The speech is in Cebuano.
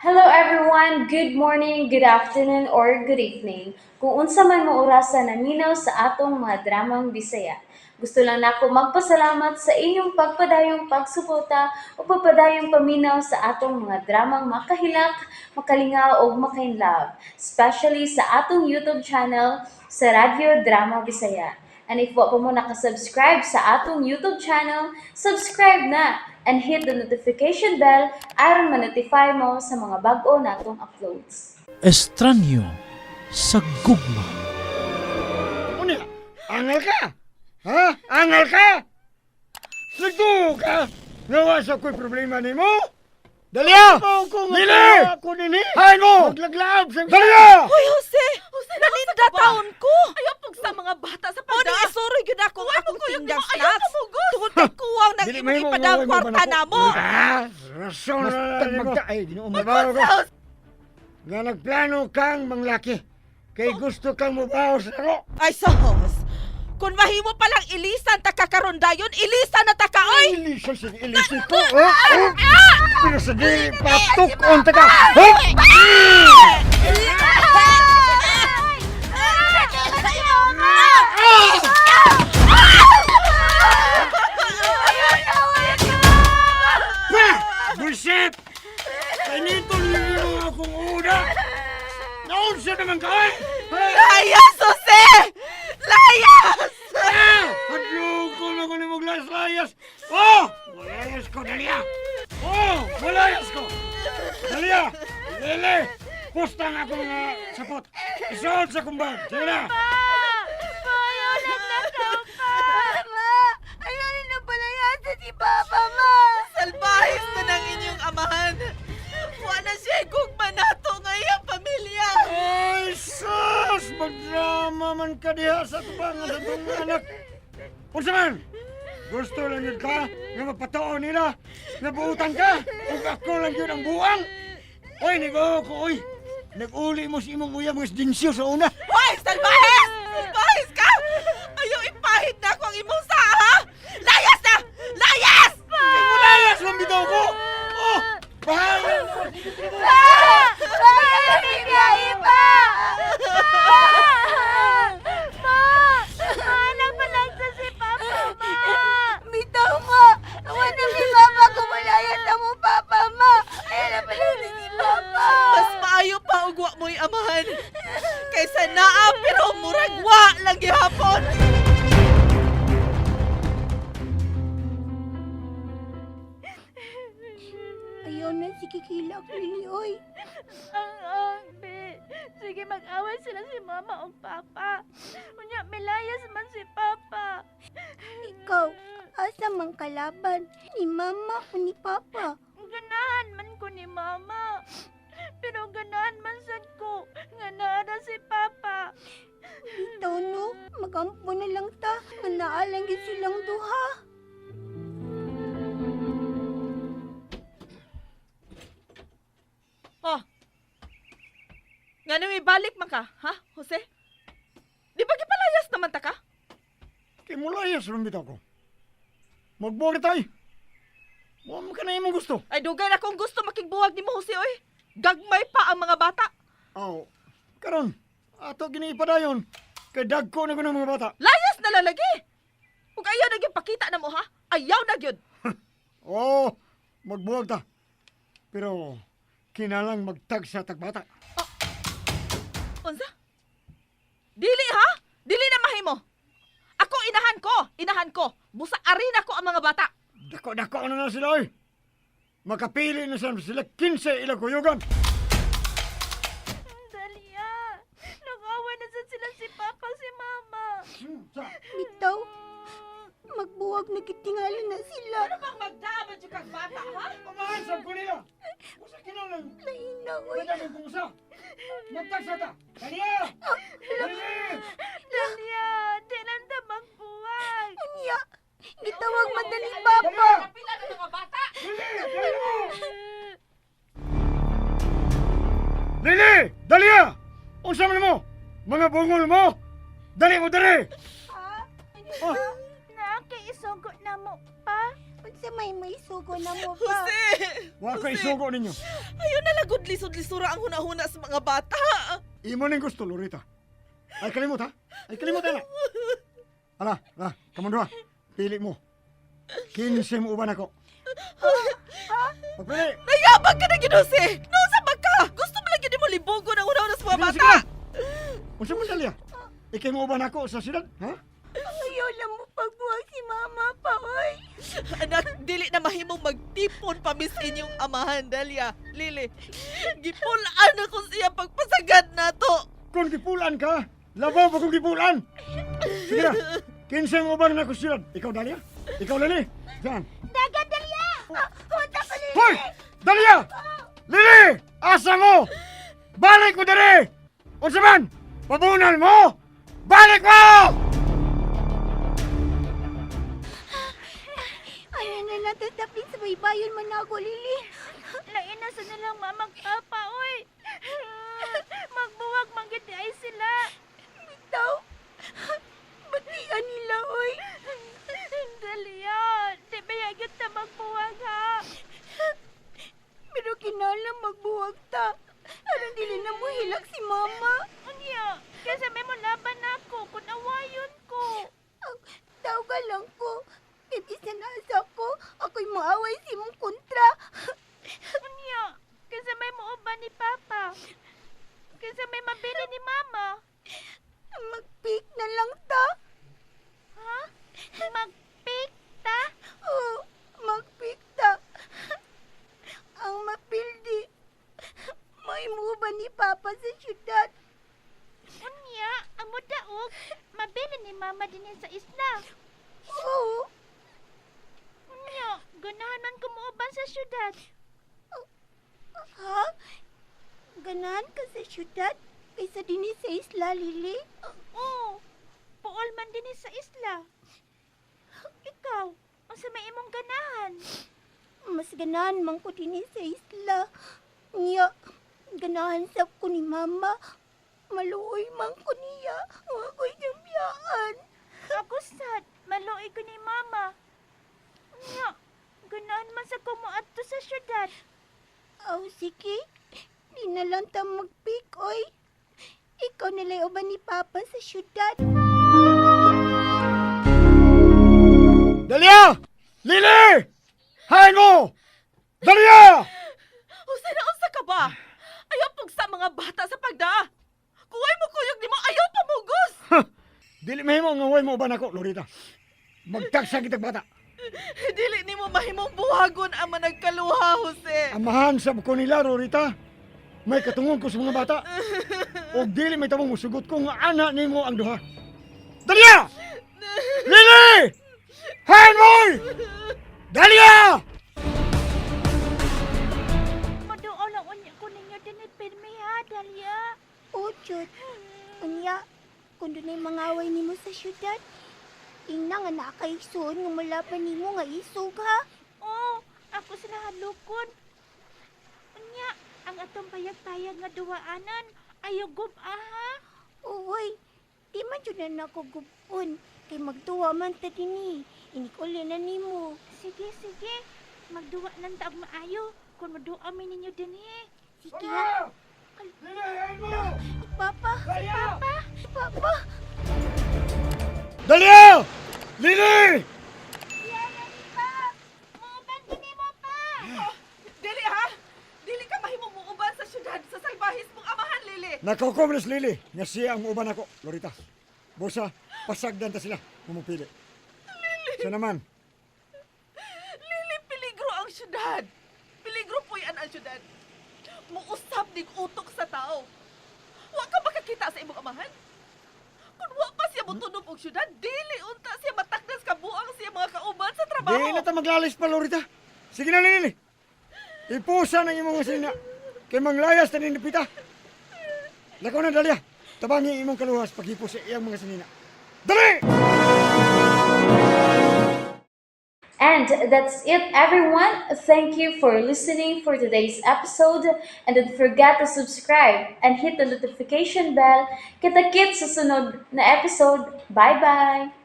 Hello everyone! Good morning, good afternoon, or good evening. Kung unsa man mo orasa naminaw sa atong mga dramang Bisaya. Gusto lang nako magpasalamat sa inyong pagpadayong pagsuporta o pagpadayong paminaw sa atong mga dramang makahilak, makalingaw ug makainlove, especially sa atong YouTube channel sa Radyo Drama Bisaya. And if wa pa mo nakasubscribe sa atong YouTube channel, subscribe na and hit the notification bell aron ma-notify mo sa mga bag-o natong uploads. Estranyo sa gugma. Unya, angal ka! Ha? Angal ka? Nagduo ka? Nawa sa ko'y problema nimo? Dali! Dili! Ako nini! Hay mo! Maglaglaab sa Dali! Hoy, Jose! Jose, Nalinda taon ko! Ayaw pug sa mga bata sa O, pada. nang isuroy gyud ako ang akong tindang Ayaw snacks. kamugos. Tungod kay kuwang nang Dili imong mahimo ipadang nga kwarta way na mo. Ah, rason na Basta nimo. magta ay Ginoo mo. Mabaho ka. Nga nagplano kang manglaki. Kay gusto kang mubaho sa laro. Ay, sos! Kung mahimo palang ilisan ta kakaron dayon, ilisan na ta ka, oy! Ilisa sige, ilisi ko. Oh, oh. Pero sa dili, patuk on ta ka. Oh! Pa! Bullshit! Kainito ninyo akong una! Naunsa naman ka eh! Layas, Jose! Layas! Ah! Hadlong ko na ko ni mong layas! Oh! Malayas ko, Dalia! Oh! Malayas ko! Dalia! Lele! Pusta nga ako mga sapot! Isuod sa kumbag! Sige na! Pa, ayaw lang nakaw pa. Ma, ayaw rin na palayasan si Papa, ma. Salbahis na ng inyong amahan. Wa na siya gugma nato nga iyang pamilya. Ay, sus! Magdrama man ka diha sa tubangan sa itong anak! Unsa man! Gusto lang yun ka nga mapatoo nila nga buutan ka ug ako lang yun ang buang! Oy, nag ko, oy! Nag-uli mo sa imong uyab nga dinsyo sa una! Hoy, salbahis! Salbahis ka! Ayaw ipahid na ako ang imong saa, ha? Layas na! Layas! Kay mulayas lang bitaw ko! Oh! Bahala! Pa! Ayaw rin niya iba! Pa! Ma! Ma, nagpalagsa si Papa, ma! Bitaw, ma! Wala si Papa kumulayas na mo, Papa, ma! Ayaw na pala si Papa! Mas maayo pa og wa mo'y amahan. Kaysa naa pero murag wa lang gihapon. Ayaw na si Kikilak, Lily, oy. Ang be. Sige, mag-away sila si Mama o Papa. Unya, milayas man si Papa. Ikaw, asa man kalaban? Ni Mama o ni Papa? Ganahan man ko ni Mama. Pero ganahan man sad ko nga naa na si Papa. Bitaw no, magampo na lang ta. Nga naalang gyud silang duha. Oh. Nga may balik man ka, ha, Jose? Di ba gipalayas naman ta ka? Kay mulayas lang bitaw ko. Magbuwag tayo. Wa man ka na imong gusto. Ay dugay na kong gusto makigbuwag ni mo, Jose, oy. Gagmay pa ang mga bata. Aw, karon ato gini ipadayon. Kay dagko na ko ng mga bata. Layas na lalagi. Ug ayaw na gyud pakita na mo, ha? Ayaw na gyud. Oo, magbuwag ta. Pero kinalang magtagsa tagbata. Unsa? Dili ha? Dili na mahimo. Ako inahan ko, inahan ko. Busa arena ko ang mga bata. Dako-dako na na sila oy. Makapili na sila sila 15 ilang kuyugan. Dalia, nag-away na sad sila si Papa si Mama. Bitaw, magbuwag na kitingali na sila. Ano bang magdama jud kag bata, ha? Pamahan sa ko nila. Usa kinalang. Lain na, oy. Pwede kung usa. Magtagsa ta. Dali! Dali! Dalia, di lang ta magbuwag. Unya, gitawag man na ni Papa. Pila na mga bata. Lili! Dali! Unsa man mo? Mga bungol mo! Dali mo dali! Oh, Naa kay isugo na mo pa. Unsa may maisugo na mo pa? Jose! Wa ko Jose! isugo ninyo. Ayaw na lagod lisod-lisura ang huna-huna sa mga bata. Imo ning gusto, Lorita. Ay kalimot ha. Ay kalimot ana. Ala, ala, kamon duha. Pili mo. 15 mo uban ako. Pagpili. Nayabag ka na gid, Jose! Nausa ba ka? Gusto mo lang gid mo libugon ang huna-huna sa mga Sige na, bata. sige na. Unsa man Dalia? Ikay mo uban ako sa siyudad, ha? Ayaw lang mo pagbuwag si mama pa, oy. Anak, dili na mahimong magtipon pa mis inyong amahan, Dalia. Lili, gipulaan ako siya pagpasagad nato. Kung gipulan ka, labaw pa kung gipulan. Sige na. 15 mo uban ako sa siyudad. Ikaw Dalia? Ikaw Lili? Diyan. Dagan, Dalia! Hunta ko, Lili! Hoy! Dalia! Lili! Asa mo? Balik mo diri! Unsa man? Pabunan mo! Balik mo! Ayaw na natatapin sa baybayon man ako, Lili. Lain na sa nilang mamag papa, oy. Magbuwag manggit ay sila. Bitaw. Batian nila, oy. Dalia, di ba yagit na magbuwag ha? Pero kinahanglan magbuwag ta. Aron dili na mo hilak si mama. Unya, kaysa may mo laban ako kung awayon ko. Ang tawagan lang ko. Kay bisan asa ko, ako'y maaway si mong kontra. Unya, kaysa may muuban ni Papa. Kaysa may mabili ni Mama. Mag-pick na lang ta. Ha? Mag-pick ta? Oo, mag-pick ta. Ang mapildi. May ba ni Papa sa syudad? Unya, ang mudaog, mabili ni Mama din sa isla. Oo. Unya, ganahan man kumuuban sa syudad. Ha? Ganahan ka sa syudad? Kaysa dinhi sa isla, Lili? Oo, puol man din sa isla. Ikaw, unsa may imong ganahan? Mas ganahan man ko dinhi sa isla. Niya, ganahan sab ko ni Mama. Maluoy man ko niya. Wa ko'y nabiyaan. Ako sad, maluoy ko ni Mama. Unya, ganahan man sa kumuadto sa syudad. Aw, sige. Di na lang ta mag-pick, oy. Ikaw nila'y uban ni Papa sa syudad. Dalia! Lili! Hain mo! Dalia! Jose, naunsa ka ba? Ayaw pugsa mga bata sa pagdaa. Kuway mo kuyog nimo, ayaw pamugos. Dili mahimo nga way mo uban ako, Lorita. Magtaksa kitag bata. Dili nimo mahimong buhagon ang managkaluha, Jose. Amahan sa ko nila, Rorita. May katungod ko sa mga bata. O dili may tabong musugot ko nga ana nimo ang duha. Dalia! Lili! Hain mo! Dalia! Maduol lang unya ko ninyo din pirmi ha, Dalia. O, Jud. Unya, kung dunay mangaway nimo sa syudad, ingna nga nakaigsuon nga malaban nimo nga isog, ha? Oo, ako sila hadlokon. Unya, ang atong payag-payag nga duwaanan, ayaw gub-a ha. Uy, di man jud na nako gubon. Kay magduwa man ta dinhi. Inig-uli na nimo. Sige, sige. Magduwa ng taog maayo. Kung maduwa mi ninyo dinhi. Sige ha. Lili, hain mo! Papa! Dalia! Papa! Papa! Dalia! Lili! Pa! Muuban gini mo pa! Dili ha? Dili ka mahimong muuban sa syudad sa salbahis mong amahan, Lili. Nakaukom na si Lili nga siya ang uban ako, Lorita. Busa, pasagdan ta sila mamupili. Lili! Siya naman, Lili, peligro ang syudad. Peligro puy-an ang syudad. Muusab nig utok sa tao. Wa ka makakita sa imong amahan? Kung wa pa siya motunob og syudad, dili unta siya matakdas kabuang siya mga kauban sa trabaho. di na ta maglalis pa, Lorita. Sige na, Lili. Ipusa ng imong sinina. Kay manglayas ta ni Pita. Lakaw na, Dalia. Tabangi imong kaluhas paghipos sa iyang mga sinina. Dali! And that's it, everyone. Thank you for listening for today's episode. And don't forget to subscribe and hit the notification bell. Kita-kits sa sunod na episode. Bye-bye!